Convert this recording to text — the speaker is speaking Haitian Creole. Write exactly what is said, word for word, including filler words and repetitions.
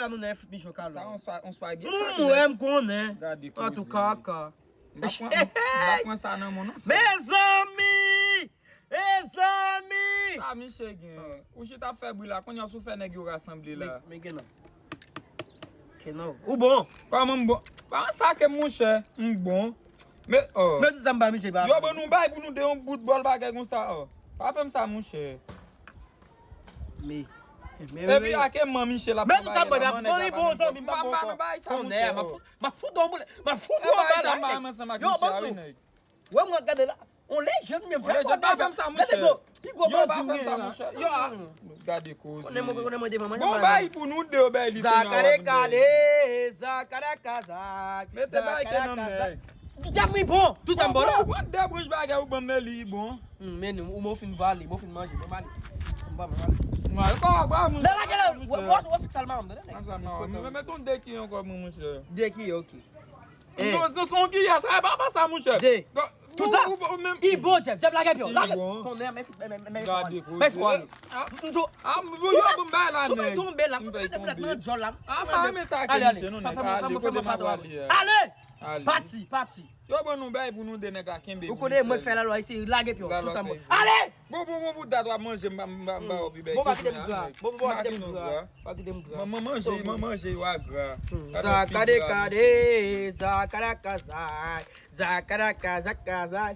Sa nou nan fout micho kalon. Sa on spa, on spaghetti. Mwen m konnen. Antouka. M pa pran sa nan men non. Mezanmi! Mezanmi! Sa miche gen. Ou chita ap fè bri la, kounye a sou fè nèg yo rasanble la. Men gen non. Gen non. Ou bon? Kòman m bon? Pa sa ke monchè, m bon. Men oh. Men tout sa m ba miche ba. Yo ban nou bay pou nou de yon bout bòl bagay konsa oh. Pa fè m sa monchè. Men. Epi ake man miche la. Men tout sa m bay, bon zanmi m pa bon. Konnè, m ap fout, m ap fout yon boule, m ap fout yon bal la. Yo ban nou. Wè mwen gade la. On lè jèn menm fè kòd deja. Gade zo. Pi gwo bandi mwen la. Yo a. Gade koze. Konnen mwen konnen mwen devan mwen. Bon bay pou nou de bay li. Zakare kade, zakare kazak. Mete bay ke nan men. Dam mi bon, tout sa m bon la. Ou pran de branch bagay ou ban m li bon. Men ou mwen fin vale, mwen fin manje, mwen vale. Mwen vale. Mwen pa pa moun. Nan la gèlè, wè wè wè salman m nan. Mwen met on de ki ankò mwen monchè. De ki ok. Non, se son ki ya, sa pa pa sa monchè. De. Tout sa. I bon Jeff, Jeff lage pye. Lage. Konnen men men men men men fò ale. Men fò ale. Ah, yo bon bay la nèg. Tonbe la, tonbe la nan djòl la. Ah, pa men sa ke misye non nèg. Ale kote m ap pale. Ale. Pati, pati. Yo bon nou bay pou nou de nèg a kenbe. Ou konnen mwen k fè lalwa isi, lage pye. Tout sa m bon. Ale. Bon bon bon pou dat w ap manje m pa m pa ou pi bèk. Bon pa kite m gra. Bon bon pa kite m gra. Pa kite m gra. Manman manje, manman manje yo a gra. Zakade kade, zakada kazay, zakada kazak kazay.